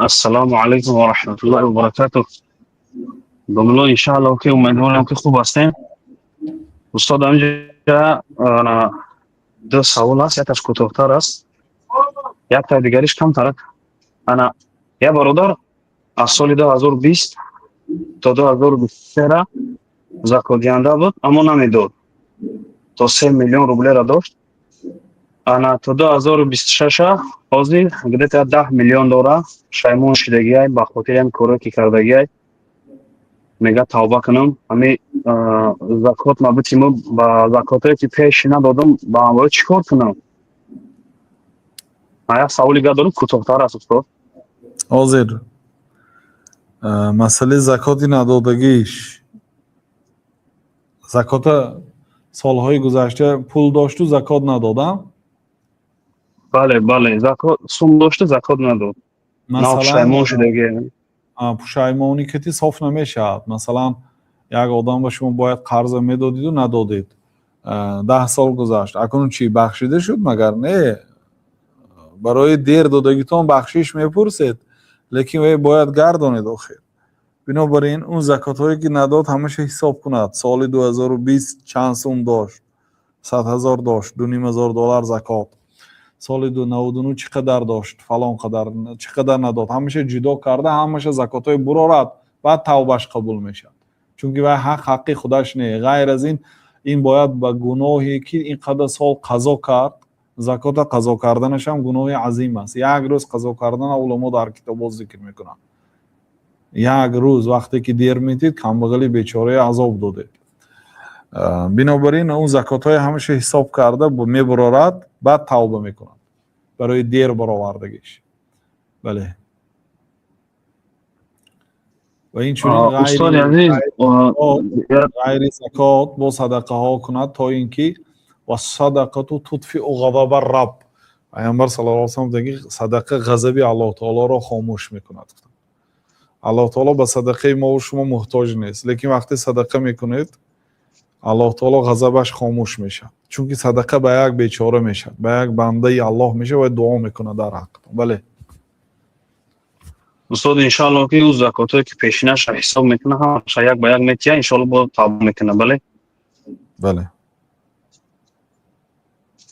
Ассалому алайкум ва раҳматуллоҳи ва баракатуҳ. Домулло, иншааллоҳ, ки умедворам, ки хуб ҳастем. Устод, ҳаминҷа ду савол аст, якташ кӯтоҳтар аст, якта дигариш камтар. Ана як бародар аз соли 2020 то 2023 закотдиҳанда буд, аммо намедод, то 3 миллион рублера дошт. Ана то 2026-а ҳозир где-то 10 миллион дора. Пушаймон шидагиай ба хотири ҳами корое ки кардагиай. Мега, тавба кунам, ҳами закот мабутиму ба закотое ки пеш надодам, ба ҳамроҳ чӣ кор кунам? Як саволи га дорам, кӯтоҳтар аст, устод. Ҳозир масъалаи закоти надодагиш, закота солҳои гузашта пул дошту закот надодам? Бале, закот сум дошту закот надод. Пушаймон шидаги. Пушаймонӣ кати соф намешавад. Масалан, як одам ба шумо бояд қарза медодиду надодед, 10 сол гузашт, акнун чӣ, бахшида шуд магар? Не, барои дер додагитон бахшиш мепурсед, лекин вай бояд гардонед охир. Бинобар ин, он закотҳое ки надод, ҳамаша ҳисоб кунад: соли 2020 чанд сум дошт, 100 000 дошт, 2,5 ҳазор доллар закот, соли 99 чӣ қадар дошт, фалон қадар, чӣ қадар надод, ҳамаша ҷудо карда, ҳамаша закотҳои бурорад, баъд тавбаш қабул мешавад, чунки вай ҳақ ҳаққи худаш не. Ғайр аз ин, ин бояд ба гуноҳе ки ин қадар сол қазо кард, закота қазо карданашам гуноҳи азим аст. Як рӯз қазо кардана уламо дар китобҳо зикр мекунанд. Як рӯз вақте ки дер метид, камбағали бечорае азоб додед. Бинобар ин, он закотҳои ҳамаша ҳисоб карда мебурорад, баъд тавба мекунад барои дер баровардагиш. Бале, ва инчунин Устоди азиз. Ғайри закот бо садақаҳо кунад, то ин ки вассадақату тутфиу ғазаба рабб, Пайғамбар саллаллоҳу алайҳи васаллам гуфтанд, ки садақа ғазаби Аллоҳ таолоро хомӯш мекунад. Аллоҳ таоло ба садақаи мову шумо муҳтоҷ нест, лекин вақте садақа мекунед, Аллоҳ таоло ғазабаш хомӯш мешавад, чунки садақа ба як бечора мешавад, ба як бандаи Аллоҳ мешавад ва дуо мекунад дар ҳақтон. Бале. Устод, иншоалло, ки ӯ закотое ки пешинаша ҳисоб мекунад, ҳамаша як ба як метиҳа, иншоалло, бо тавба мекунад, бале? Бале.